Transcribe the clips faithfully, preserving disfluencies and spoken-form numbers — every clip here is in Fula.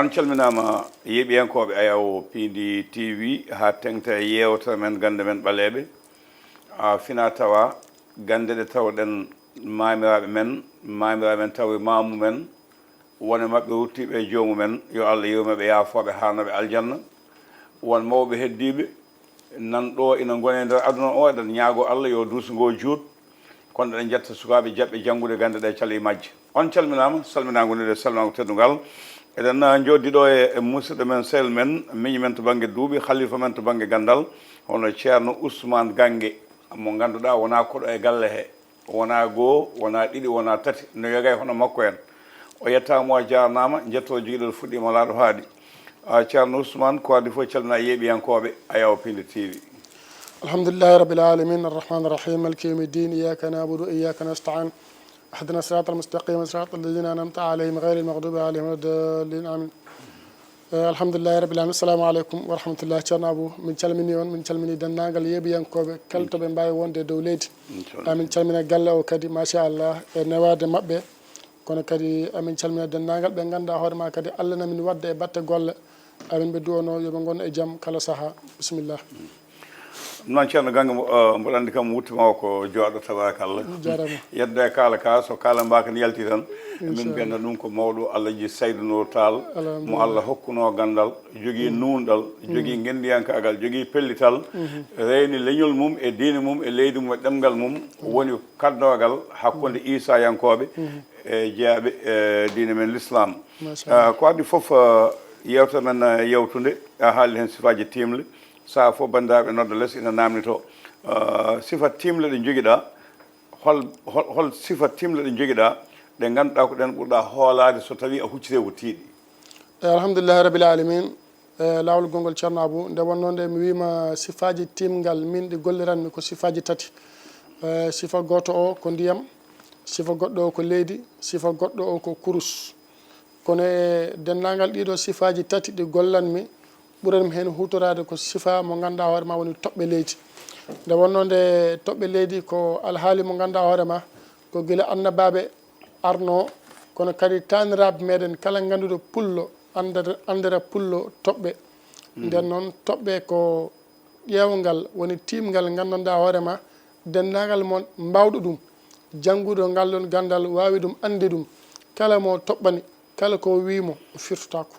On calminaama, yeeɓiyankooɓe Ayaw Piindi T V, haa teŋta e yeewtere men Gannde men Ɓaleeɓe. A fina tawa gannde ɗe tawɗen maamiraaɓe men, maamiraaɓe men tawi maamu men, won e maɓɓe ruttiiɓe e joomu men, yo Allah yurme ɓe, yaafoo ɓe, haarno ɓe aljanna. Won mawɓe heddiiɓe nan ɗo ina ngoni e nder aduna o, eɗen ñaagoo Allah yo duusi ngoo juut. Kono eɗen njetta sukaaɓe jaɓɓe janngude gannde ɗe, cali majje. On calminaama, salminaango nde salminaango teddungal. Eɗen, ah, njoddi ɗo e, e musidɗo men, sehil men, miñi men to bannge duuɓi, halifa men to bannge ganndal, hono Ceerno Ousmane Gange, mo ngannduɗaa wonaa koɗo e galle he. Wonaa goo, wonaa ɗiɗi, wonaa tati, no yoga e hono makko en. O yettaama, o jaarnaama, njetto jogiɗo fuɗɗiima laaɗo haaɗi. A, Ceerno Ousmane, ko adii fof calmina yeeɓiyankooɓe Ayaw Piindi T V. Alhamdulillahi rabbil alamin, arrahmani arrahim, maliki yawmi ddin, iyyaka na'budu wa iyyaka nasta'in. Ihdina siratal mustaqim, siratal ladina an'amta alayhim, ghayril maghdubi alayhim waladdallin. Amin. Eh, alhamdulillahi rabbil alamin. Assalamu aleykum wa rahmatullah. Ceerno Abou, min calmini on, min calmini denndaangal yeeɓiyankooɓe kala to ɓe mbaawi wonde e dow leydi. Inchallah. Amin calmina galle o kadi, machallah, e newaade maɓɓe. Kono kadi amin calmina denndaangal ɓe ngannduɗaa hoore ma kadi Allah na min wadda e batte golle. Amin ɓe duwano yo ɓe ngon e jam kala saha. Bisimilla. Noon, Ceerno Gange, mbo-, eh, mboɗo anndi kam wutte ma o ko jooɗo, tabarakallah. Jaaraama. Yeddo e kaala ka, so kaala mbaaka ne yalti tan, min Inchallah. Mbiyata ɗum ko mawɗo Alhaji Saydu Nour Tall, mo Alhamdulillah. Allah hokkuno ganndal, jogii nuunɗal, jogii ngenndiyankaagal, jogii pellital, reeni leñol mum e diine mum e leydi mum e ɗemngal mum, woni kaddoogal hakkunde Iisayankooɓe e jeyaaɓe, eh, diine men Lislaam. Machallah. Ah, ko adii fof, eh, yeewtere men, eh, yewtunde, a haali heen sifaaji tiimle. Saha fof banndiraaɓe nodda les ina naamnitoo, ah, sifa tiimle ɗe njogiɗaa, hol, hol, hol sifa tiimle ɗe njogiɗaa, ɗe ngannduɗaa ko ɗeen ɓurɗaa hoolaade so tawii a huccitike ko tiiɗi? Eh, alhamdulillahi rabbil alamin. Eh, laawol gonngol Ceerno Abou, nde wonnoo nde mi wiima sifaaji tiimngal min ɗi golliranmi ko sifaaji tati. Eh, sifa gooto o ko ndiyam, sifa goɗɗo o ko leydi, sifa goɗɗo o ko kurus. Kono e denndaangal ɗiɗo sifaaji tati ɗi gollanmi, ɓuranmi heen huutoraade ko sifa mo ngannduɗaa hoore ma woni toɓɓe leydi. Nde wonnoo nde toɓɓe leydi ko alhaali mo ngannduɗaa hoore ma ko gila annabaaɓe arno, kono kadi taaniraaɓe meɗen kala ngannduɗo pullo, anndata, anndira pullo toɓɓe. Nden noon toɓɓe ko ƴeewngal, woni tiimngal nganndanɗaa hoore ma, denndaangal mon mbaawɗo ɗum, jannguɗo ngal ɗoon ganndal, waawi ɗum, anndi ɗum. Kala mo toɓɓani, kala ko wii mo, o firtotaako.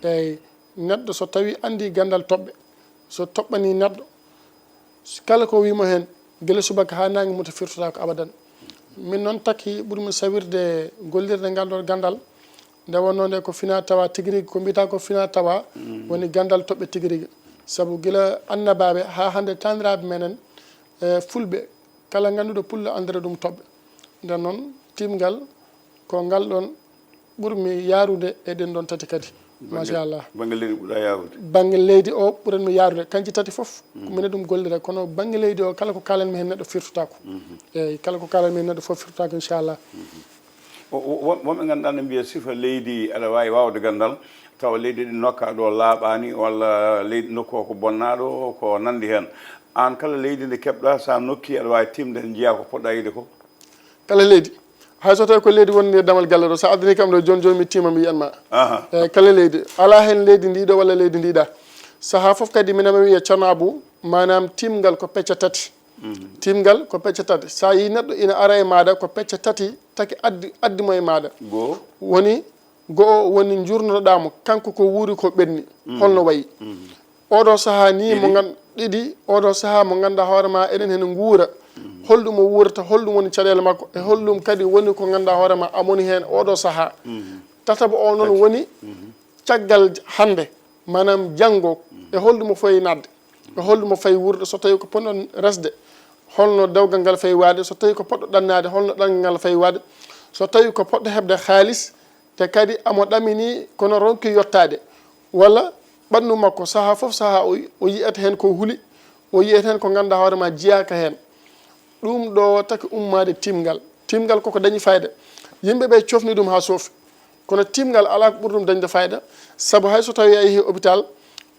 Eey, neɗɗo so tawii anndi ganndal toɓɓe, so toɓɓanii neɗɗo, kala ko wii mo heen, gila subaka haa naange muta, firtotaako abadan. Min noon taki ɓurmi sawirde gollirde ngal ɗoon ganndal, nde wonnoo nde ko fina tawa tigi rigi, ko mbiyata ko fina tawa, woni ganndal toɓɓe tigi rigi. Sabu gila annabaaɓe haa hannde taaniraaɓe meɗen, e, fulɓe, kala ngannduɗo pullo anndira ɗum toɓɓe. Nden noon, tiimngal ko ngal ɗoon ɓurmi yaarude e ɗeen ɗoon tati kadi. Bannge, machallah. Bannge leydi ɓurɗaa yaarude? Bannge leydi o ɓuranmi yaarude. Kanji tati fof, ko minen ɗum gollira. Kono bannge leydi o, kala ko kaalanmi heen neɗɗo firtotaako. Eey, kala ko kaalanmi heen neɗɗo fof firtotaako, inchallah. O, o, won-, wonɓe ngannduɗaa ne mbiya sifa leydi aɗa waawi waawde ganndal, tawa leydi ndi nokkaa ɗo laaɓaani, walla leydi nokku o ko bonnaaɗo, ko nanndi heen. Aan kala leydi ndi keɓɗaa, so a nokkii aɗa waawi tiimde heen, njiyaa ko poɗɗaa yiide ko? Kala leydi. Hay so tawii ko leydi wonndi e damal galle ɗo, so a addanii kam ɗo jooni jooni mi tiima mi yiyan ma. Aha. Eey, kala leydi. Alaa heen leydi ndi ɗo walla leydi ndi ɗa. Sahaa fof kadi minen mi wiya Ceerno Abou, maanaam tiimngal ko pecce tati. Tiimngal ko pecce tati. So a yii neɗɗo ina ara e maaɗa, ko pecce tati taki addi, addi mo e maaɗa. Goo. Woni, go'o woni njuurnotoɗaa mo, kanko ko wuuri ko ɓenni, holno wayi. Oɗo sahaa ni mo Ɗiɗi. Ngan-, ɗiɗi, oɗo sahaa mo ngannduɗaa hoore ma eɗen heen nguura. Holɗum o wuurata, holɗum woni caɗeele makko, e holɗum kadi woni ko ngannduɗaa hoore ma a moni heen oɗo sahaa. Tataɓo o noon woni caggal hannde, maanaam janngo, e holɗum o fayi naatde, e holɗum o fayi wuurde, so tawii ko potɗo resde, holno dewgal ngal fayi waade, so tawii ko potɗo ɗannaade, holno ɗanngal ngal fayi waade, so tawii ko potɗo heɓde haalis, te kadi amo ɗamini kono ronki yottaade, walla ɓanndu makko sahaa fof sahaa o, o yiyata heen ko huli, o yiyata heen ko ngannduɗaa hoore ma jiyaaka heen. Ɗum ɗo taki ummaade tiimngal. Tiimngal koko dañi fayda. Yimɓe ɓe cofni ɗum haa soofi. Kono tiimngal alaa ko ɓuri ɗum dañde fayda. Sabu hay so tawii a yehii hôpital,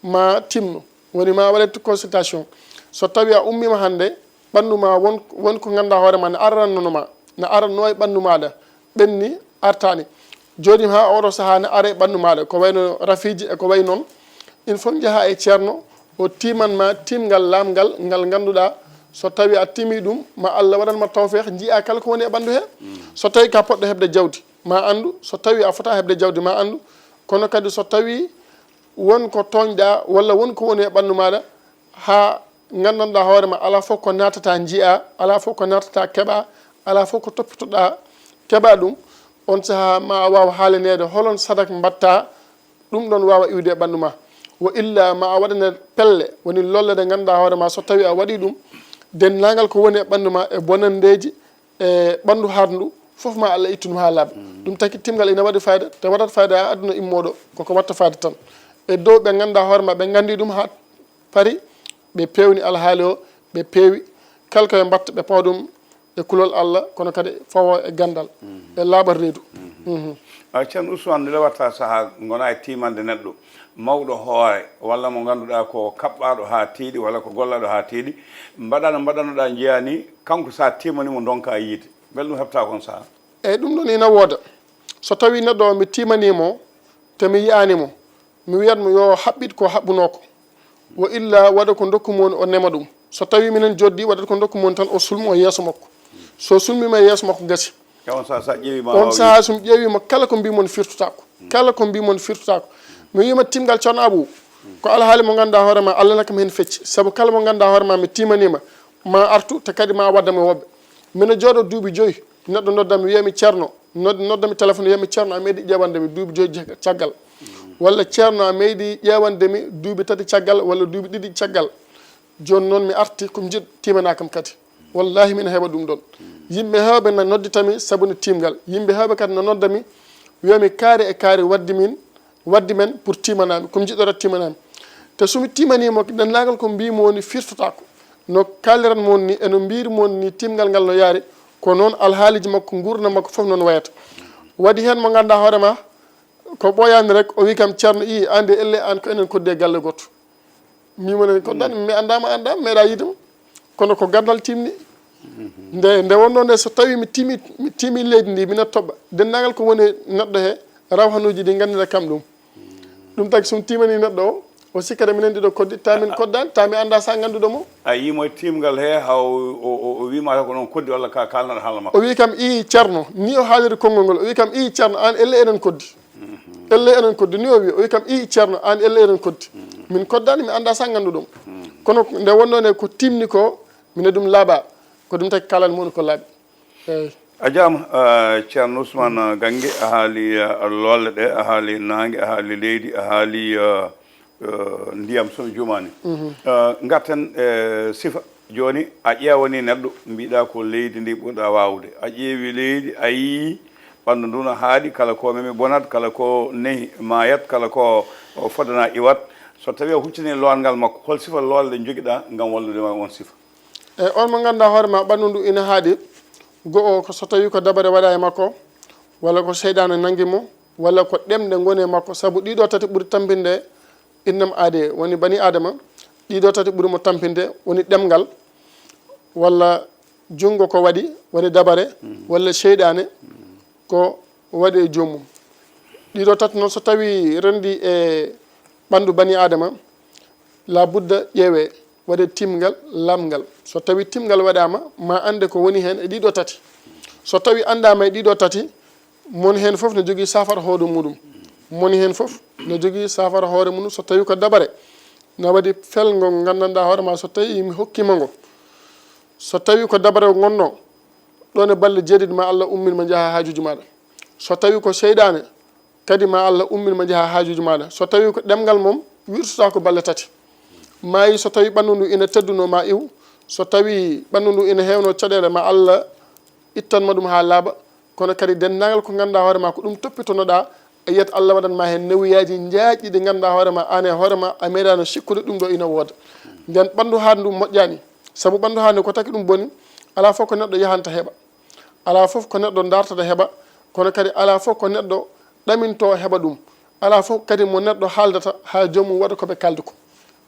ma tiimno. Woni ma waɗe consultation. So tawii a ummiima hannde, ɓanndu ma won, won ko ngannduɗaa hoore ma ne arannoo ma. Ne arannoo e ɓanndu maaɗa. Ɓenni artaani. Jooɗiima haa oɗo sahaa ne ara e ɓanndu maaɗa, ko wayno rafiiji e ko wayi noon. Ɗin fof njaha e ceerno, o tiiman ma tiimngal laamngal ngal ngannduɗaa, so tawii a tiimii ɗum, ma Allah waɗan ma tawfeex, njiyaa kala ko woni e ɓanndu hee. So tawii ka poɗɗo heɓde jawdi, ma anndu, so tawii a fotaa heɓde jawdi, ma anndu. Kono kadi so tawii won ko tooñɗaa walla won ko woni e ɓanndu maaɗa, haa nganndanɗaa hoore ma, alaa fof ko naatataa njiyaa, alaa fof ko naatataa keɓaa, alaa fof ko toppitoɗaa keɓaa ɗum, on sahaa ma a waaw haalineede holon sadak mbaɗtaa, ɗum ɗon waawa iwde e ɓanndu ma. Wa illa ma a waɗane pelle, woni lolle ɗe ngannduɗaa hoore ma, so tawii a waɗii ɗum, denndaangal ko woni e ɓanndu ma e bonanndeeji, e ɓanndu haaɗndu, fof ma Allah ittu ɗum haa laaɓa. Ɗum taki timngal ina waɗi fayda, te waɗat fayda haa aduna immooɗo, koko watta fayda tan. E dow ɓe ngannduɗaa hoore ma, ɓe nganndii ɗum haa pari, ɓe peewni alhaali o, ɓe peewi kala ko ɓe mbaɗta, ɓe pawa ɗum e kulol Allah, kono kadi fawo e ganndal, e laaɓal reedu. Mhm. A, Ceerno Ousmane, nde watta sahaa ngona e tiimande neɗɗo mawɗo hoore, walla mo ngannduɗaa ko kaɓɓaaɗo haa tiiɗi, walla ko gollaaɗo haa tiiɗi, mbaɗa no mbaɗanoɗaa njiyaa ni, kanko so a tiimanii mo ndonkaa yiide, mbele ɗum heɓtaa kon sahaa? Eyi, ɗum ɗon ina wooda. So tawii neɗɗo o mi tiimanii mo, te mi yiyaani mo, mi wiyat mo yo haɓɓit ko haɓɓunoo ko. Wa illa waɗa ko ndokku mo woni o nema ɗum. So tawii minen jooɗdi, waɗat ko ndokku mo woni tan o sulmo e yeeso makko. So sulmiima e yeeso makko gasi. E on sahaa so a ƴeewii ma On sahaa so mi ƴeewii mo kala ko mbii mon firtotaako. Kala ko mbii mon firtotaako. Mi wiima timngal Ceerno Abuu, ko alhaali mo ngannduɗaa hoore ma Allah na kam heen fecci. Sabu kala mo ngannduɗaa hoore ma mi tiimaniima, ma artu te kadi ma wadda mo woɓɓe. Mino jooɗo duuɓi joyi, neɗɗo nodda mi wiya mi Ceerno, nod- nodda mi téléphone wiya mi Ceerno a meeɗi ƴeewande mi duuɓi joyi caggal. Walla Ceerno a meeɗi ƴeewande mi duuɓi tati caggal walla duuɓi ɗiɗi caggal. Jooni noon mi arti ko mi jiɗ tiimanaa kam kadi. Wallahi mino heɓa ɗum ɗon. Yimɓe heewɓe na noddita mi sabu ne tiimngal. Yimɓe heewɓe kadi na nodda mi wiya mi kaari e kaari waddi min waddi men pour tiimanaa mi, ko mi jiɗɗo rek tiimanaa mi. Te so mi tiimanii mo, denndaangal ko mbii mo woni firtotaako. No kaaliran mo woni ni, e no mbiiri mo woni ni, tiimngal ngal no yaari, ko noon alhaaliiji makko, nguurndam makko fof noon wayata. Waɗi heen mo ngannduɗaa hoore ma, ko ɓooyaani rek, o wii kam Ceerno ii, aan de ellee aan ko enen koddi e galle gooto. Mimo nen ko ɗan mi anndaama anndaama meeɗa yiide mo. Kono ko ganndal tiimni. Nde nde wonnoo nde so tawii mi tiimi mi tiimi leydi ndi mino toɓɓa denndaangal ko woni e neɗɗo he rawhanuuji ɗi nganndina kam ɗum. Ɗum tagi so mi tiimanii neɗɗo o, o sikkata minen ɗiɗo koddi, tawa min koddaani, tawa mi anndaa so a ngannduɗo mo. A yii mo e tiimngal he haa o o o wii ma ko noon koddi walla ka kaalnaɗo haala makko. O wii kam ii Ceerno, nii o haaliri konngol ngol, o wii kam ii Ceerno aan ellee eɗen koddi. Ellee eɗen koddi, nii o wii, o wii kam ii Ceerno aan ellee eɗen koddi. Min koddaani, mi anndaa so a ngannduɗo mo. Kono nde wonnoo nde ko tiimni ko, mino ɗum laaɓaa, ko ɗum tagi kaalan mo woni ko laaɓi. Eey. A jaaraama, eh, Ceerno Ousmane Gannge, a haali eh, lolle ɗe, a haali naange, a haali leydi, a haali eh, eh, ndiyam so mi juumaani. Eh, ngarten e sifa, jooni a ƴeewanii neɗɗo, mbiɗa ko leydi ndi ɓurɗa waawde. A ƴeewi leydi, a yii ɓanndu ndu no haaɗi, kala ko memi bonat, kala ko nehi maayat, kala ko o fodana iwat. So tawii a huccini loolngal makko, hol sifa lolle ɗe njogiɗa ngam wallude ma e oon sifa? E on mo ngannduɗaa hoore ma ɓanndu ndu ina haaɗi, go'o ko so tawii ko dabare waɗaa e makko, walla ko seyɗaane nanngi mo, walla ko ɗemɗe ngoni e makko, sabu ɗiɗo tati ɓuri tampinde innam aadee, woni bani aadama, ɗiɗo tati ɓuri mo tampinde, woni ɗemngal, walla junngo ko waɗi, woni dabare, walla seyɗaane, ko waɗi e joomum. Ɗiɗo tati noon so tawii renndii e ɓanndu bani aadama, labudda ƴeewee, waɗee tiimngal, laamngal. So tawii tiimngal waɗaama, ma annde ko woni heen e ɗiɗo tati. So tawii anndaama e ɗiɗo tati, mon heen fof no jogii saafara hoore muuɗum. Mon heen fof no jogii saafara hoore muuɗum. So tawii ko dabare, na waɗi fel ngo nganndanɗaa hoore ma, so tawii mi hokkiima ngo, so tawii ko dabare ngonnoo, ɗoon e balɗe jeeɗiɗi ma Allah ummin ma njaha haajuuji maaɗa. So tawii ko seyɗaane, kadi ma Allah ummin ma njaha haajuuji maaɗa. So tawii ko ɗemngal mom, wirtotaako balɗe tati. Maayi so tawii ɓanndu ndu ina teddunoo ma iw, so tawii ɓanndu ndu ina heewnoo caɗeele ma Allah ittan ma ɗum haa laaɓa. Kono kadi denndaangal ko ngannduɗaa hoore ma ko ɗum toppitonoɗaa, a yiyat Allah waɗan ma heen newiyaaji njaajɗi ɗi ngannduɗaa hoore ma aan e hoore ma a meeɗaano sikkude ɗum ɗo ina wooda. Nden ɓanndu haaɗndu moƴƴaani, sabu ɓanndu haaɗndu ko taki ɗum boni, alaa fof ko neɗɗo yahanta heɓa. Alaa fof ko neɗɗo dartata heɓa, kono kadi alaa fof ko neɗɗo ɗamintoo heɓa ɗum. Alaa fof kadi mo neɗɗo haaldata haa joomum waɗa ko ɓe kaaldi ko.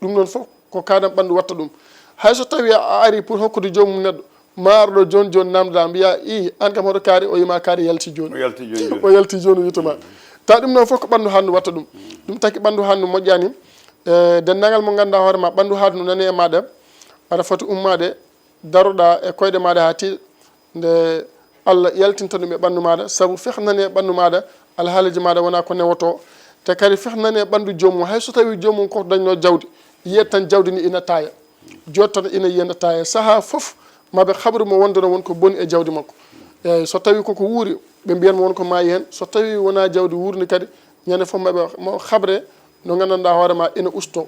Ɗum ɗoon fof ko kaadam ɓanndu waɗta ɗum. Hay so tawii a arii pour hokkude joomum neɗɗo, Ma arɗo jooni jooni namdoɗa, mbiya, "I, an kam hoto kaari?" O yima kaari yalti jooni. O yalti jooni jooni. O yalti jooni, wiytoma. Ta ɗum noon fof ko ɓanndu hanndu watta ɗum. Ɗum taki ɓanndu hanndu moƴƴani. E, denndaangal mo ngannduɗaa hoore ma, ɓanndu hanndu nani e maaɗa, aɗa foti ummaade, daroɗa e koyɗe maaɗa haa tiiɗa, nde Allah yaltinta ɗum e ɓanndu maaɗa, sabu fekh nani e ɓanndu maaɗa, alhaaliji maaɗa wona ko newoto. Te kadi fekh nani e ɓanndu joomum, hay so tawi joomum ko dañno jawdi, yiyat tan jawdi ni ina taaya. Jooɗi tan ina yiya nde taaya. Sahaa fof maɓe habru mo wonde no won ko boni e jawdi makko. Eeyi, so tawi koko wuuri, ɓe mbiyan mo won ko maayi heen. So tawi wona jawdi wuurndi kadi, ñande fof maɓe mo habre no nganndanɗaa hoore ma ina usto.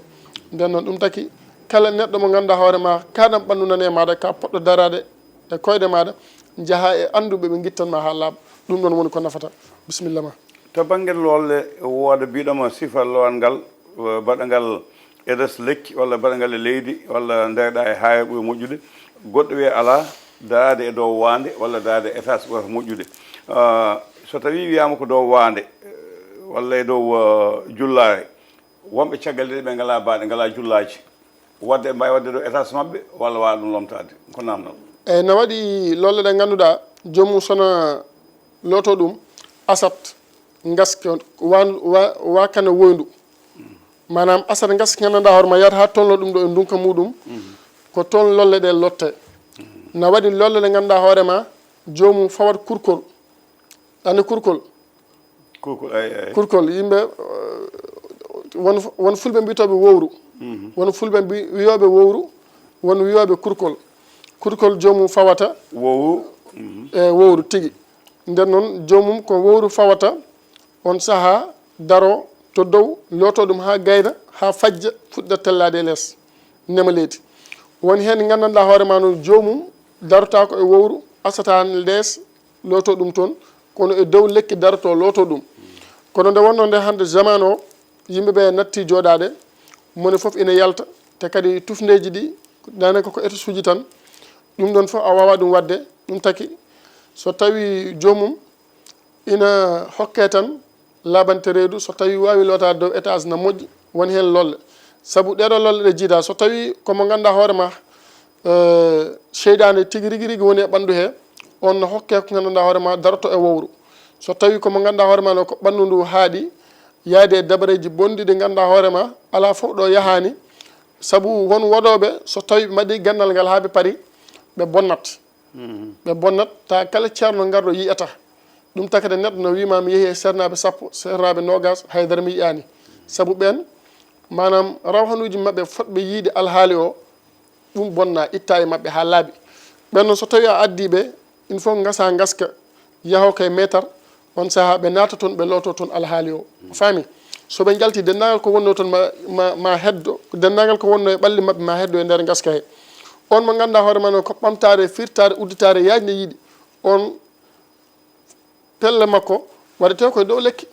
Nden noon ɗum taki, kala neɗɗo mo ngannduɗaa hoore ma, kaɗam ɓanndu nani e maaɗa, ka poɗɗo daraade e koyɗe maaɗa, njaha e annduɓe ɓe ngittan ma haa laaɓa. Ɗum ɗoon woni ko nafata. Bisimilla ma. To bannge lolle, wooda biɗoma sifa lowal ngal, eh, baɗangal e les lekki, walla baɗangal e leydi, walla ndeyɗa e haayo ɓuri moƴƴude. Goɗɗo wiya alaa, daade e dow waande, walla daade e étage ɓurata moƴƴude. Ah, so tawi wiyama ko dow waande, eh, walla e dow, eh, jullaare, wonɓe caggal ɗe ɓe ngala baɗe, ngala jullaaji. Wadde ɓe mbawi wadde ɗo étage maɓɓe, walla wawa ɗum lomtade. Ko namdal. Eyyi, na waɗi lolle ɗe ngannduɗaa, joomum sona looto ɗum, asat ngaska wa, wa, wa kana woyndu. Maanaam asat ngaska nganndanɗaa hoore ma yaata haa tolno ɗum ɗo e ndunka muɗum, ko toon lolle ɗe lotte. Na waɗi lolle ɗe ngannduɗaa hoore ma, joomum fawat kurkol. Andi kurkol? Kurkol, ay, ay. Kurkol, yimɓe, eh, won, won fulɓe mbiyetooɓe wowru. Mhm. Won fulɓe mbi-, wiyooɓe wowru, won wiyooɓe kurkol. Kurkol joomum fawata. Wowru. Mhm. E wowru tigi. Nden noon, joomum ko wowru fawata, on sahaa daro to dow, looto ɗum haa gayna, haa fajja, fuɗɗa tellaade e les, nema leydi. Won heen nganndanɗaa hoore ma noon, joomum darotaako e wowru, asata les, looto ɗum toon, kono e dow lekki daroto looto ɗum. Kono nde wonno nde hannde zaman o, yimɓe ɓe natti jooɗaade, mone fof ina yalta, te kadi tufndeeji ɗi, daanaka ko étage uji tan, ɗum ɗoon fof a waawaa ɗum waɗde, ɗum taki so tawi joomum ina hokke tan, laaɓante reedu, so tawi waawi lootaade dow étage na moƴƴi, woni heen lolle. Sabu ɗeeɗoo lolle ɗe jiidaa, so tawi ko mo ngannduɗaa hoore ma, eh, seyɗaane tigi rigi rigi woni e ɓanndu he, on no hokke ko ngannduɗaa hoore ma daroto e wowru. So tawi ko mo ngannduɗaa hoore ma no ko ɓanndu ndu haaɗi, yaade e dabareeji bonɗi ɗi ngannduɗaa hoore ma, alaa fof ɗo yahaani, sabu won woɗooɓe, so tawi ɓe mbaɗi ganndal ngal haa ɓe pari, ɓe bonnat. Mhm. Ɓe bonnat, ta kala ceerno ngarɗo yiyata. Ɗum takata neɗɗo no wiima mi yehi e seernaaɓe sappo, seernaaɓe noogas, haydara mi yiyaani. Sabu ɓeen, maanaam, rawhanuuji maɓɓe fotɓe yiyde alhaali o, ɗum bonna, itta e maɓɓe haa laaɓi. Ɓeen noon, so tawi a addi ɓe, il faut ngasa ngaska, yaho kay meetar, on sahaa ɓe naata toon, ɓe looto toon alhaali o. A faami? So ɓe njalti, denndaangal ko wonno toon ma, ma, ma heddo, denndaangal ko wonno e ɓalli maɓɓe ma heddo e nder ngaska he. On mo ngannduɗaa hoore ma noon ko ɓamtaare, firtaare, udditaare, yaajde yiɗi. On pelle makko, waɗete ko e dow lekki.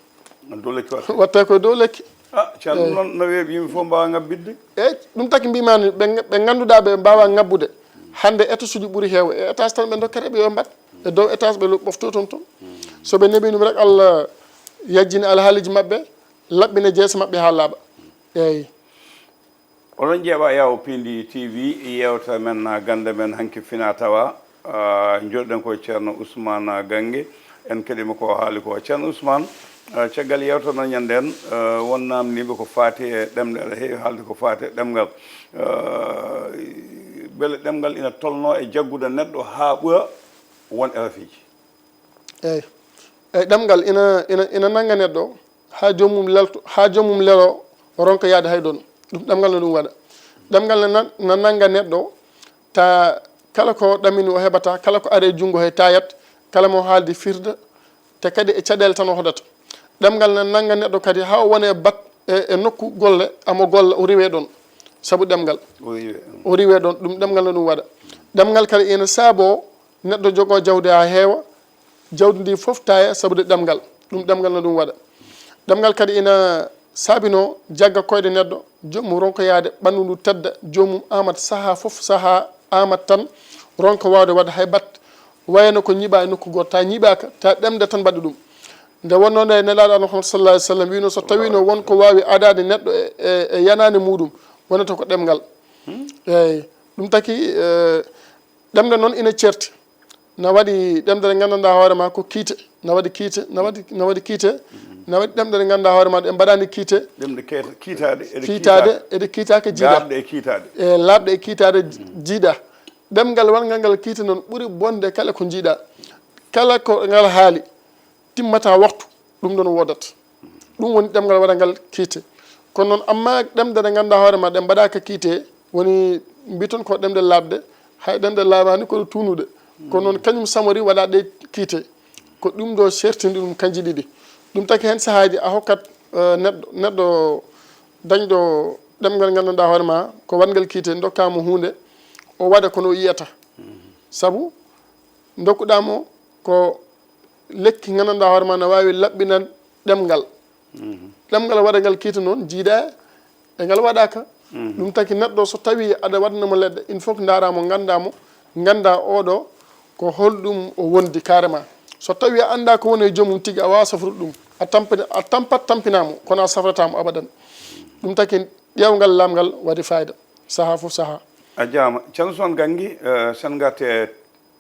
Dow lekki waɗete. Waɗete ko e dow lekki. Ah, ceerno, ɗum noon no weeɓi, yimɓe fof mbaawa ngabbitde. Eeyi, ɗum taki mbiimaani, ɓe, ɓe ngannduɗaa ɓe mbaawa ngabbude. Hannde étage uji ɓuri heew, e étage tan ɓe ndokkata ɓe yo mbaɗ. E dow étage ɓe lo-, ɓofto toon toon. So ɓe neeɓi ɗum rek, Allah yajjini alhaaliji maɓɓe, laɓɓina jeese maɓɓe haa laaɓa. Eeyi. Oɗon njeeɓa Yaw Pindi T V, yeewtere men, ah, gannde men hanki fina tawa, ah, njoɗɗen ko Ceerno Ousmane Gannge. En keɗima ko haali ko. Ceerno Ousmane, ah, caggal yeewtere men ñande en, ah, won naamniiɓe ko faati e ɗemɗe, aɗa heewi haalde ko faati e ɗemngal. Ah, mbele ɗemngal ina tolno e jaggude neɗɗo haa ɓura won erefiiji? Eeyi. Eeyi, ɗemngal ina, ina, ina nannga neɗɗo haa joomum lelto, haa joomum lelo, ronka yahde hay ɗoon. Ɗum ɗemngal no ɗum waɗa. Ɗemngal na, na nannga neɗɗo, ta kala ko ɗamini o heɓata, kala ko ari e junngo he taayat, kala mo haaldi firda, te kadi e caɗeele tan o hoɗata. Ɗemngal na nannga neɗɗo kadi haa o wona e bak-, e, e nokku golle, amo golla, o riwe ɗoon. Sabu ɗemngal. O riwe. O riwe ɗoon, ɗum ɗemngal no ɗum waɗa. Ɗemngal kadi ina saabo neɗɗo jogoo jawdi haa heewa, jawdi ndi fof taaya sabude ɗemngal. Ɗum ɗemngal no ɗum waɗa. Ɗemngal kadi ina saabinoo jagga koyɗe neɗɗo, joomum ronka yahde, ɓanndu ndu tedda, joomum aamat sahaa fof, sahaa aamat tan, ronka waawde waɗde hay batte, wayno ko ñiiɓaa e nokku gooto, ta ñiiɓaaka, ta ɗemɗe tan mbaɗi ɗum. Nde wonnoo nde Nelaaɗo Allah Muhammad sallallahu alaihi wa sallam wiino, so tawiino won ko waawi adaade neɗɗo e, e, e yanaande muɗum, wonata ko ɗemngal. Eeyi, ɗum taki, eh, Ɗemɗe noon ina ceerti. Na waɗi ɗemɗe ɗe nganndanɗaa hoore ma ko kiite, na waɗi kiite, na waɗi, na waɗi kiite, na waɗi ɗemɗe ɗe nganndanɗaa hoore ma ɗe mbaɗaani kiite. Ɗemɗe keeta-, kiitaaɗe, eɗe kiitaade, kiitaade, eɗe kiitaaka jiiɗa. Laaɓɗe e kiitaaɗe. E laaɓɗe e kiitaaɗe jiiɗa. Ɗemngal wanngal ngal kiite noon ɓuri bonde kala ko njiiɗa. Kala ko ngal haali, timmata waktu, ɗum ɗoon woodata. Ɗum woni ɗemngal waɗangal kiite. Kono noon, amma ɗemɗe ɗe nganndanɗaa hoore ma ɗe mbaɗaaka kiite, woni mbiton ko ɗemɗe laaɓɗe, hay ɗemɗe laaɓaani kono tuunuɗe. Kono noon, kañum samori waɗa ɗe kiite. Ko ɗum ɗo sertini ɗum kanji ɗiɗi. Ɗum taki heen sahaaji a hokkat, eh, neɗɗo, neɗɗo dañɗo ɗemngal nganndanɗaa hoore ma ko waɗngal kiite, ndokkaa mo huunde, o waɗa kono o yiyata. Sabu ndokkuɗaa mo ko lekki nganndanɗaa hoore ma no waawi laɓɓinan ɗemngal. Ɗemngal waɗangal kiite noon, jiiɗa e ngal waɗaaka. Ɗum taki neɗɗo so tawii aɗa waɗna mo leɗɗe, il faut que ndaaraa mo, nganndaa mo, nganndaa oɗo ko holɗum o wondi carrément. So tawii a anndaa ko woni e joomum tigi, a waawaa safrude ɗum. A tampina-, a tampat tampinaa mo, kono a safrataa mo abadan. Ɗum taki ƴeewngal laamngal waɗi fayda, sahaa fof sahaa. A jaama. Ceerno Usmaan Ganngi, eh, sen ngarte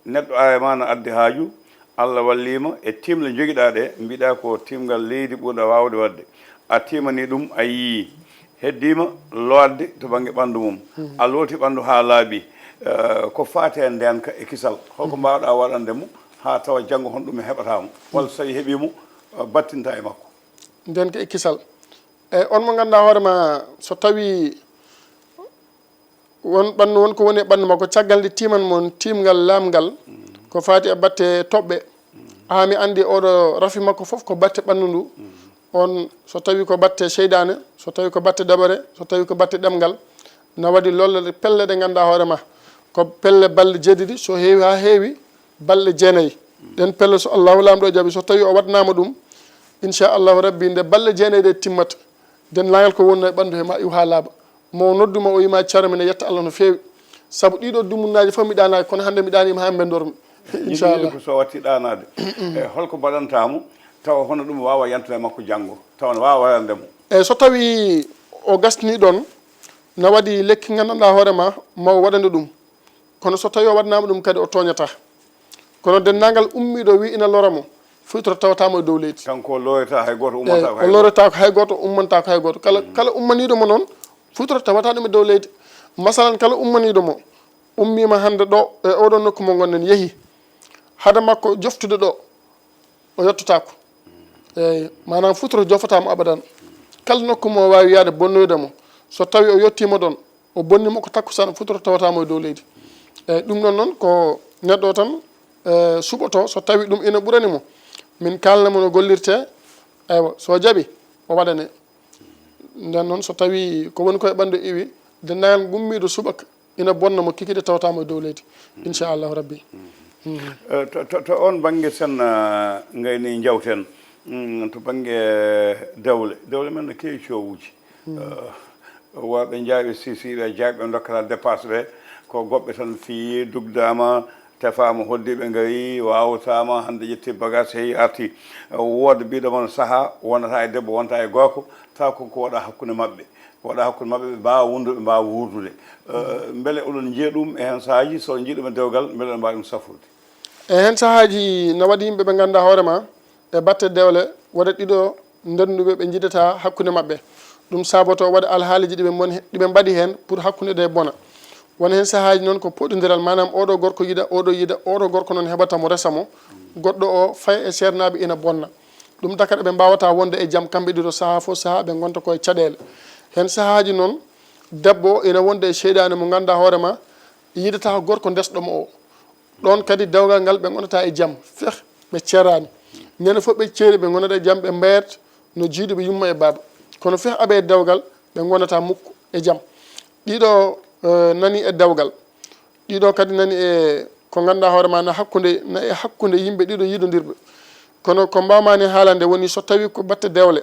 neɗɗo aaya ma na addi haaju, Allah walliima e tiimle njogiɗaa ɗe, mbiɗaa ko tiimngal leydi ɓurɗa waawde waɗde. A tiimanii ɗum, a yiyii. Heddiima lootde to bannge ɓanndu mum. A looti ɓanndu haa laaɓi. Eh, ko faati e ndeenka e kisal, holko mbaawɗaa waɗande mo haa tawa janngo honɗum heɓataa mo? Walla so tawii heɓii mo, eh, battinta e makko? Ndeenka e kisal. Eeyi, on mo ngannduɗaa hoore ma, so tawii won ɓanndu, won ko woni e ɓanndu makko, caggal nde tiiman mon tiimngal laamngal, ko faati e batte toɓɓe. Haa mi anndi oɗo rafi makko fof ko batte ɓanndu ndu. On, so tawii ko batte seydaane, so tawii ko batte dabare, so tawii ko batte ɗemngal, na waɗi lolle ɗe, pelle ɗe ngannduɗaa hoore ma, ko pelle balɗe jeeɗiɗi, so heewi haa heewi, balɗe jeenayi. Ɗen pelle, so Allahu Laamɗo jaɓi, so tawii o waɗnaama ɗum, inchallahu rabbi, nde balɗe jeenayi ɗe timmata, denndaangal ko wonnoo e ɓanndu he ma iw haa laaɓa. Mo noddu ma o yima, Ceerno, mine yetta Allah no feewi. Sabu ɗiɗo dumunnaaji fof mi ɗaanaaki, kono hannde mi ɗaaniima haa mbendormi. Inchallah. Ko so watti ɗaanaade. E holko mbaɗantaa mo, tawa hono ɗum waawa yantude e makko janngo, tawa no waawa waɗande mo? Eeyi, so tawii o gasnii ɗoon, na waɗi lekki nganndanɗaa hoore ma, ma o waɗande ɗum. Kono so tawii o waɗnaama ɗum kadi, o tooñataa. Kono denndaangal ummiiɗo wi ina lora mo, futoro tawata mo e dow leydi. Kanko o lorata hay gooto, eeyi, ummantaako o hay gooto. Lorata ko hay gooto, ummantaako hay gooto. Kala, kala ummaniiɗo mo noon, futoro tawata ɗum e dow leydi. Masalan, kala ummaniiɗo mo, ummiima hannde ɗo, e oɗo nokku mo ngonɗen, yehi hade makko joftude ɗo, o yettotaako. Eeyi, maanaam futuro jofataa mo abadan. Kala nokku mo waawi yahde bonnoyde mo, so tawii o yettiima ɗoon, o bonni mo ko takkusaan, futuro tawataa mo e dow leydi. Eeyi, ɗum ɗoon noon ko neɗɗo o tan, e, suɓoto, so tawii ɗum ina ɓurani mo. Min kaalna mo no gollirtee, eywa, so jaɓi, o waɗane. Ndeen noon, so tawii ko woni ko e ɓanndu iwi, denndaangal gummiiɗo subaka, ina bonna mo kikide, tawata mo e dow leydi, inchallahu rabbi. Eh, to, to, to oon bannge sen, ah, ngayni njawten, mm, to bannge dewle. Dewle men no keewi coowuuji. Eh, woɓɓe njaaɓe sisiiɓe, jaaɓe ɓe ndokkata dépasse ɓe, ko goɓɓe tan fiyii, dugdaama, tefaama, hoɗdiiɓe ngarii, waawtaama, hannde ƴetti bagage, heyi arti. Eh, wooda biiɗo mon sahaa, wonata e debbo, wonata e gorko, taw ko ko waɗa hakkunde maɓɓe. Waɗa hakkunde maɓɓe, ɓe mbaawa wondude, ɓe mbaawa wuurdude. Eh, mbele oɗon njiya ɗum e heen sahaaji, so on njii ɗum e dewgal, mbele oɗon mbaawi ɗum safrude? E heen sahaaji, na waɗi yimɓe ɓe ngannduɗaa hoore ma, e batte dewle, waɗa ɗiɗo ndennduɓe ɓe njidataa hakkunde maɓɓe. Ɗum saboto waɗa alhaaliiji ɗi ɓe mbon-, ɗi ɓe mbaɗi heen pour hakkunde ɗe bona. Wona heen sahaaji noon ko poɗondiral, maanaam oɗo gorko yiɗa, oɗo yiɗa, oɗo gorko noon heɓata mo, resa mo, goɗɗo o faya e seernaaɓe ina bonna. Ɗum takata ɓe mbaawataa wonde e jam kamɓe ɗiɗo, sahaa fof sahaa ɓe ngonta ko e caɗeele. Heen sahaaji noon, debbo o ina wonde e seyɗaane mo ngannduɗaa hoore ma, yiɗataa gorko ndesɗo mo o. Ɗoon kadi dewgal ngal ɓe ngonata e jam, feh ɓe ceeraani. Ñande fof ɓe ceeri, ɓe ngonata e jam, ɓe mbayat no jiiduɓe yumma e baaba. Kono feh aɓe e dewgal, ɓe ngonata mukk e jam. Ɗiɗo, eh, nani e dewgal. Ɗiɗo kadi nani e ko ngannduɗaa hoore ma na hakkunde, na e hakkunde yimɓe ɗiɗo yiɗondirɓe. Kono ko mbaawmaani haalande woni so tawii ko batte dewle,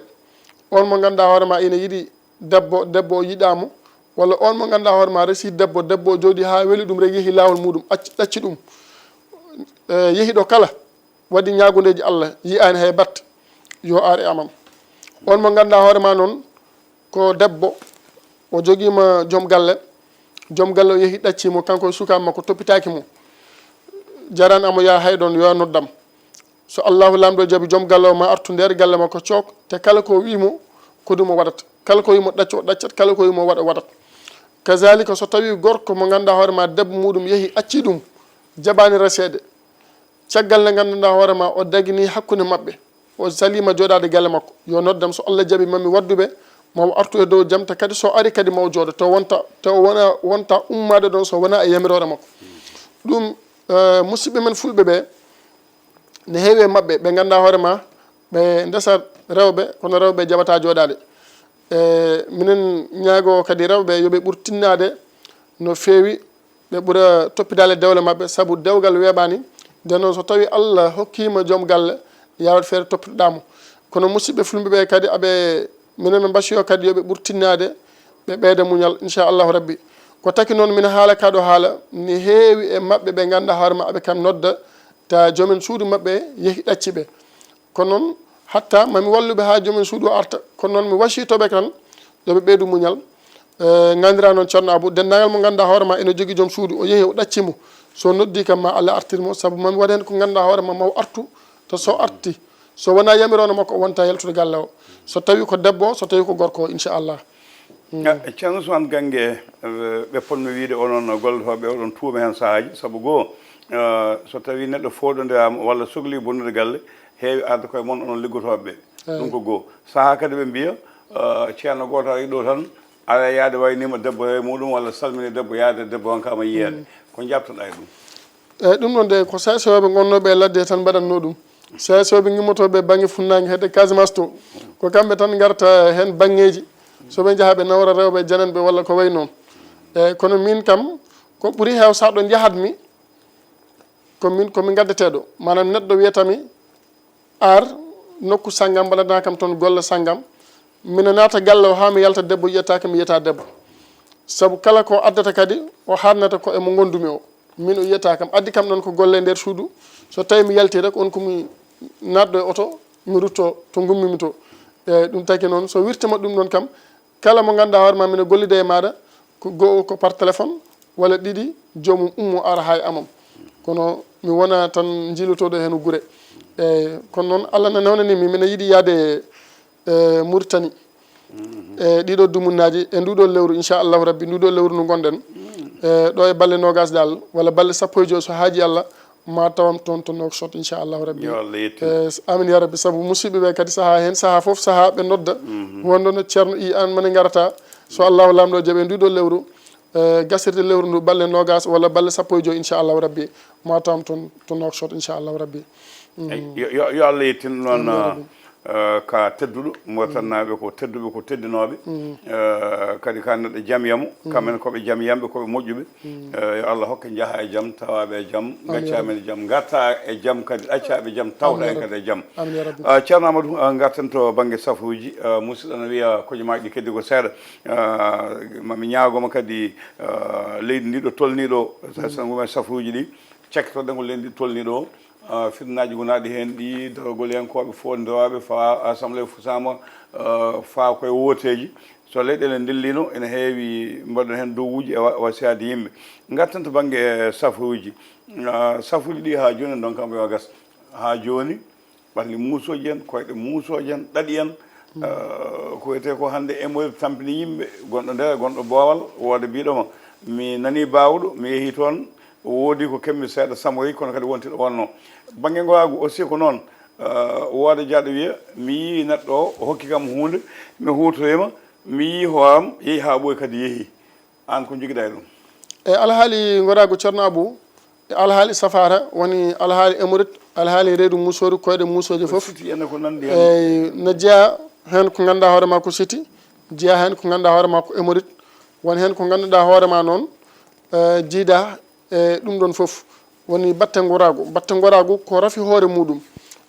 on mo ngannduɗaa hoore ma ina yiɗi debbo, debbo o yiɗaa mo, walla on mo ngannduɗaa hoore ma resi debbo, debbo o jooɗii haa weli ɗum rek, yehi laawol muuɗum, acci, ɗacci ɗum. Eh, yehi ɗo kala, waɗi ñaagundeeji Allah, yiyaani hay batte, yo ar e amam. On mo ngannduɗaa hoore ma noon, ko debbo, o jogiima joom galle, joom galle o yehi ɗaccii mo, kanko e sukaaɓe makko toppitaaki mo. jarani amo yaha hay ɗon, yo noddam. So Allahu Laamɗo jaɓi, joom galle o ma artu nder galle makko cook, te kala ko wi'imo ko ɗum o waɗat. Kala ko wi'imo ɗaccu, o ɗaccat. Kala ko wi'imo waɗa, o waɗat. Kazalika, so tawi gorko mo ngannduɗaa hoore ma debbo muɗum yehi, acci ɗum, jaɓani reseede, caggal nde ngannduɗaa hoore ma o dagini hakkunde maɓɓe, o saliima jooɗaade galle makko, yo noddam, so Allah jaɓi, mami wadduɓe, ma o artu e dow jam, te kadi so ari kadi ma o jooɗo, te wonta, te o wona, wonta ummaade ɗon so wona e yamiroore makko. Ɗum, eh, musidɓe men fulɓe ɓe, ne heewi e maɓɓe ɓe ngannduɗaa hoore ma ɓe ndesa rewɓe, kono rewɓe jaɓata jooɗaade. E minen ñaago kadi rewɓe yo ɓe ɓur tinnaade no feewi, ɓe ɓura toppidaale dewle maɓɓe, sabu dewgal weeɓaani. Nden noon, so tawi Allah hokkiima joom galle, yo a waɗ feere toppitoɗaa mo. Kono musidɓe fulɓe ɓe kadi, aɓe, minen min mbasiyo kadi yo ɓe ɓur tinnaade, ɓe ɓeyda muñal, inchallahu rabbi. Ko taki noon, min haala kaɗo haala, ne heewi e maɓɓe ɓe ngannduɗaa hoore ma aɓe kam nodda, ta joomen suudu maɓɓe yehi ɗacci ɓe. Kono noon, hatta mami walluɓe haa joomen suudu o arta. Kono noon, mi wasiytoɓe tan, yo ɓe ɓeydu muñal. Eh, nganndiraa noon Ceerno Abu, denndaangal mo ngannduɗaa hoore ma ene jogii joom suudu, o yehi o ɗacci mo. So noddi kam, ma Allah artir mo, sabu mami waɗ heen ko ngannduɗaa hoore ma, ma o artu, to so arti, so wonaa yamiroore makko, o wonta yaltude galle o. So tawi ko debbo o, so tawi ko gorko o, inchallah. Mm. Ah, Ceerno Ousmane Gannge, eh, ɓe potmi wiyde onon gollotooɓe oɗon tuuma heen sahaaji, sabu goo, eh, so tawii neɗɗo fooɗondiraama walla sokli bonnude galle, heewi arde koye mon onon liggotooɓe ɓe. Eey. Ɗum ko goo. Sahaa kadi ɓe mbiya, eh, ceerno gooto ari ɗo tan, aɗa yaade wayniima debbo e muɗum walla salmini debbo, yaade debbo hanka ma yiyaade. Mm. Ko njaabtoɗaa e ɗum? Eey, ɗum ɗon de ko seeseeɓe ngonnooɓe e ladde tan mbaɗatnoo ɗum. Seeseeɓe ngimmotooɓe bannge funnaange hedde Casamance to. Ko kamɓe tan ngarta heen banngeeji. So ɓe njaha ɓe nawra rewɓe jananɓe walla ko wayi noon. Eey, kono miin kam ko ɓuri heew saɗo njahatmi, ko miin ko mi ngaddeteeɗo. Maanaam neɗɗo wiyata mi, ar nokku sanngam, mbaɗanaa kam toon golle sanngam. Mina naata galle o haa mi yalta debbo, yiyata kam mi yiyata debbo. Sabu kala ko addata kadi, o haaɗnata ko e mo ngondumi o. Min o yiyata kam, addi kam ɗoon ko golle e nder suudu. So tawi mi yalti rek, on ko mi naatɗo e oto, mi rutto to ngummimi to. E ɗum taki noon, so wirtima ɗum ɗoon kam, kala mo ngannduɗaa hoore ma, mino gollida e maaɗa, ko go'o ko par téléphone, walla ɗiɗi, joomum ummo ara haa e amam. Kono mi wona tan njiilotooɗo heen gure. Eey, kono noon, Allah na newnani mi, mino yiɗi yahde, e, Mauritanie. E ɗiɗo dumunnaaji, e nduɗo lewru, inchallahu rabbi, nduɗo lewru ndu ngonɗen. E, ɗo e balle noogas dal, walla balle sappo e joy, so haaji Allah, ma tawam toon to Nouakchott, inchallahu rabbi. Yo Allah yettin. E, s-, amin ya rabbi, sabu musidɓe ɓe kadi sahaa heen, sahaa fof, sahaa ɓe nodda. Mhm. Wonɗo no Ceerno i an mane ngarata. So Allahu Laamɗo jaɓi, nduɗo lewru, e, gasirde lewru ndu, balle noogas walla balle sappo e joy, inchallahu rabbi, ma tawam toon to Nouakchott, inchallahu rabbi. Mm. Eey, yo, yo, yo Allah yettin noon, amin ya rabbi. Eh, ka tedduɗo, Mauritanie naaɓe ko tedduɓe, ko teddinooɓe. Mm. Eh, kadi ka neɗɗo jamyamo, mm, kamɓe ne ko ɓe jamyamɓe, ko ɓe moƴƴuɓe. Mm. Eh, yo Allah hokke njaha e jam, tawaɓe e jam, amin ya rabbi, gacca amen e jam, ngarta e jam kadi, ɗacca ɓe jam, tawta en kadi e jam. Amin ya rabbi. Ah, Ceerno Amadou, ah, ngarten to bannge safuuji. Ah, musidɗo no wiya, kojomaaji ɗi keddi ko seeɗa. Ah, mami ñaagoma kadi, ah, leydi ndi ɗo tolni ɗo, mm, sa, sa, safuuji ɗi, cakkitoɗen ko leydi ndi tolni ɗo. Ah, fitnaaji gonaaɗi heen ɗi, darogoliyankooɓe foondiraaɓe faa assemblée fusaama, ah, faa koye wooteeji. So leyɗeele ndillino, ene heewi mbaɗen heen dowuuji e wa-, wasiyaaji yimɓe. Ngarten to bannge, eh, safuuji. Ah, safuuji ɗi haa jooni, donc, kam yo gas. Haa jooni, ɓalli muusooji en, koyɗe muusooji en, ɗaɗi en. Mm. Ah, ko wiyetee ko hannde hémorroïde tampini yimɓe, gonɗo Ndera, gonɗo Boowal, wooda biiɗo ma, mi nanii Baawɗo, mi yehii toon, woodi ko keɓmi seeɗa hémorroïde, kono kadi wonti ɗo wonnoo. Bannge ngoraagu aussi ko noon, ah, wooda jaaɗo wiya, mi yii neɗɗo o, o hokki kam huunde, mi huutorii ma, mi yii hooram, yehi haa ɓooyi kadi yehi. Aan ko njogiɗaa e ɗum? E alhaali ngoraagu Ceerno Abu, e alhaali safaara, woni alhaali hémorroïde, alhaali reedu muusooru, koyɗe muusooje fof. Siti en ko nanndi heen. Eey, no jeyaa heen ko ngannduɗaa hoore ma ko siti, jeyaa heen ko ngannduɗaa hoore ma ko hémorroïde, won heen ko ngannduɗaa hoore ma noon, eh, jiidaa e ɗum ɗoon fof. Woni batte ngoraagu. Batte ngoraagu ko rafi hoore muɗum.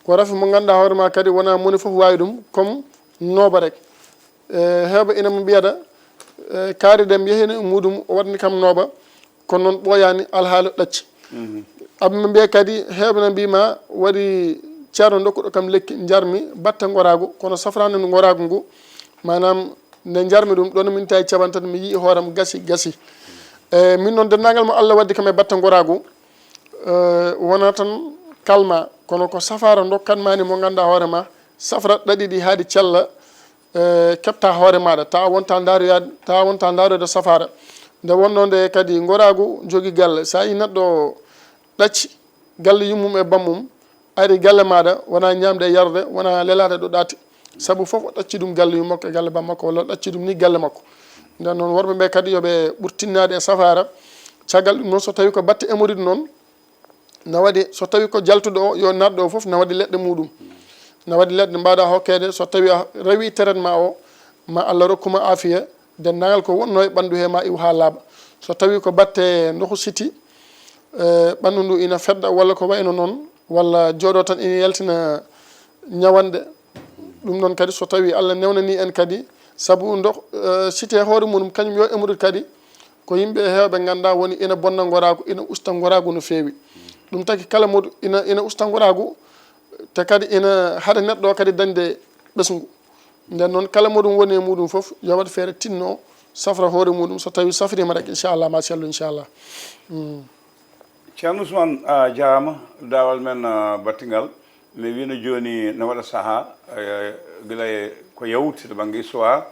Ko rafi mo ngannduɗaa hoore ma kadi wonaa moni fof waawi ɗum, comme nooba rek. E, heewɓe ina mo mbiyata, e, kaari ɗe mi yehii e muɗum, o waɗani kam nooba, kono noon ɓooyaani alhaali ɗacci. Mhm. Aɓe mbiya kadi, heewɓe na mbiy ma, waɗi ceerno dokkuɗo kam lekki, njarmi batte ngoraagu, kono safraani ndu ngoraagu ngu, maanaam nde njarmi ɗum, ɗoon min tawi caɓantati, mi yii hooram gasi, gasi. E, min noon, denndaangal mo Allah waddi kam e batte ngoraagu, Eh, wona tan kalma, kono ko safara dokkatmani mo ganduɗa hoore ma, safra ɗaɗi ɗi haadi cella, eh, keɓta hoore maɗa, tawa wonta ndaroya, tawa wonta ndaroyde safara. Nde wonno nde kadi goragu jogi galle, sa yi neɗɗo ɗacci galle yummum e bammum, ari galle maɗa, wona ñamde e yarde, wona lelade ɗo ɗaati. Saabu fof o ɗacci ɗum galle yummakko e galle bammakko, walla o ɗacci ɗum ni galle makko. Nden noon worɓe ɓe kadi yoɓe ɓur tinnade e safara. Caggal ɗum noon so tawi ko batte hémorroïde noon, na waɗi so tawi ko jaltuɗo o, yo natɗo o fof na waɗi leɗɗe muɗum. Na waɗi leɗɗe mbaɗa hokkede so tawi a rewi traitement o, ma Allah rokkuma afiya, dendagal ko wonno e ɓandu he ma iw ha laaɓa. So tawi ko batte ndoku siti, eh, ɓandu ndu ina fedda walla ko wayno noon, walla jooɗo tan ina yaltina ñawanɗe. Ɗum noon kadi so tawi Allah newnani en kadi, saabu ndo, eh, siti e hoore muɗum kañum yo hémorroïde kadi, ko yimɓe heewɓe ganduɗa woni ina bonna goragu, ina usta goragu no feewi. Ɗum taki kala moɗo ina, ina usta goragu, te kadi ina haɗa neɗɗo o kadi dañde ɓesngu. Nden noon kala moɗum woni e muɗum fof yo waɗ feere tinno safra hoore muɗum, so tawi safrima rek inchallah ma sellu inchallah. Mm. Ceerno Ousmane, a jarama dawal men, a, battingal. Mi wino joni ne waɗa saaha, eh, gila e ko yawti to bangge histoire,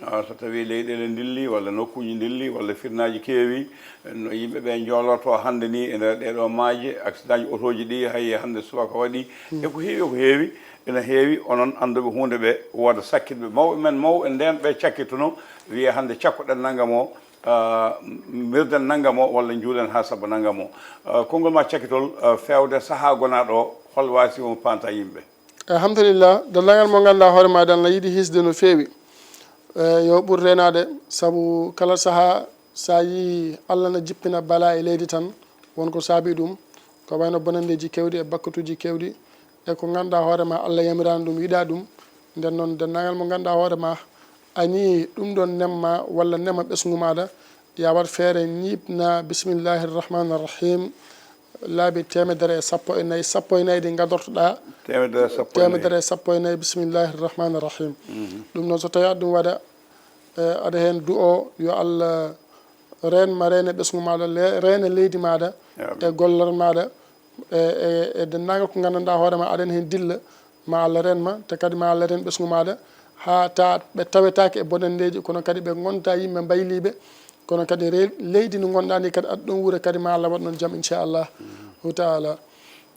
ah, so tawi leyɗele dilli walla nokkuji dilli walla fitnaji keewi, no yimɓe ɓe jolorto hande ni e nder ɗeɗo maaje, accident ji otoji ɗi hay hande subaka waɗi, e ko heewi, ko heewi, ene heewi. Onon anduɓe hunde ɓe, wooda sakkitɓe mawɓe men mawɓe nden ɓe cakkituno, wiye hande cakkoɗen nangam o, ah, mirden nangam o walla juulen ha sabba nangam o. Ah, konngol ma cakkitol, ah, fewde saaha gonaɗo o, hol wasi omo panta yimɓe? Alhamdulillah, dendagal mo ganduɗa hoore maɗa Allah yiɗi hisde no feewi. Eh, yo ɓur renade, saabu kala saaha sa yi Allah na jippina bala e leydi tan, won ko saabi ɗum, ko wayno bonandeji kewɗi e bakkatuji kewɗi, e ko ganduɗa hoore ma Allah yamirani ɗum, yiɗa ɗum. Nden noon dendagal mo ganduɗa hoore ma ani ɗum ɗon nemma walla nema ɓesngu maɗa, ya waɗ feere ñiiɓna bismillahi rrahmani rrahim, laabi temedere e sappo e nayi, sappo e nayi ɗi gadortoɗa. Temedere e sappo e nayi. Temedere e sappo e nayi, bismillahi rrahmani rrahim. Ɗum noon so tawi aɗa ɗum waɗa, eh, aɗa heen du'o yo Allah reen ma, reene ɓesngu maɗa, le- reene leydi maɗa, e gollal maɗa, e, e, e dendagal ko gandanɗa hoore ma aɗen heen dilla, ma Allah reen ma, te kadi ma Allah reen ɓesngu maɗa, ha ta ɓe tawetake e bonandeji, kono kadi ɓe gonta yimɓe mbayliɓe, kono kadi re- leydi ndi gonɗa ndi kadi aɗa ɗon wuura kadi ma Allah waɗ noon jaam inchallah taala.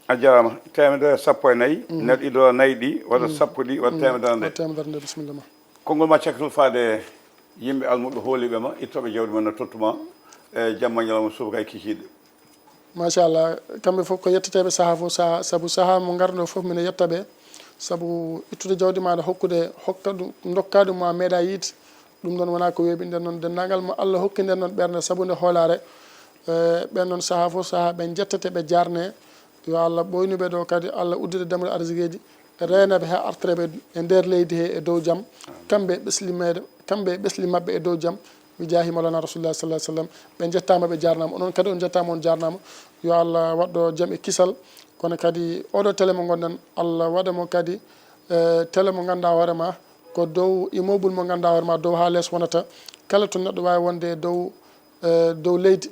A jarama. Temedere sappo e nayi, neɗɗo ido nayi ɗi, waɗa sappo ɗi, waɗa temedere nde. Waɗa temedere nde, bisimilla ma. Konngol ma cakkitol faade yimɓe almuɓe hooliɓe ma, ittoɓe jawdi ma no tottuma, e jamma ñalawma subaka e kikiɗe. Machallah, kamɓe fof ko yetteteɓe saaha fof saaha, saabu saaha mo garno fof mine yettaɓe, saabu ittude jawdi maɗa hokkude, hokka ɗum, dokka ɗum mo a meeɗa yiide, ɗum ɗon wona ko weeɓi. Nden noon dendagal mo Allah hokki nden noon ɓernde saabu nde hoolare, eh, ɓen noon saaha fof saaha ɓe jettete, ɓe jarne. Yo Allah ɓoynuɓe ɗo kadi, Allah uddita dammuɗe arsikeji, reenaɓe ha artireɓe e nder leydi he e dow jaam, kamɓe e ɓesli meɗe, kamɓe e ɓesli maɓɓe e dow jaam, mi jaahi Mawlana Rasulullah sallallahu alaihi wasallam. Ɓe jettama, ɓe jarnama, onon kadi on jettama, on jarnama. Yo Allah waɗɗo jaam e kisal, kono kadi oɗo télé mo gonɗen, Allah waɗa mo kadi, eh, télé mo ganduɗa hoore ma ko dow immeuble mo ganduɗa hoore ma dow ha les wonata, kala to neɗɗo wawi wonde e dow, eh, dow leydi,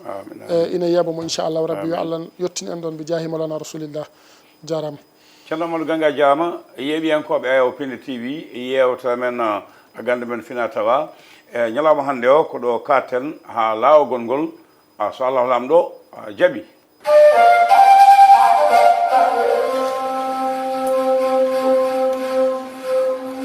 eh, ina yeeɓa mo inchallahu rabbi. Yo Allah yettin en ɗon bi jaahi Mawlana Rasulillah. Jarama. Ceerno Amadou Ganga, jarama. Yeeɓiyankoɓe Ayaw Pindi T V, yewtere men, ah, gande men fina tawa, e ñalawma hande o ko ɗo katten ha lawol gongol, ah, so Allah lamɗo, ah, jaaɓi.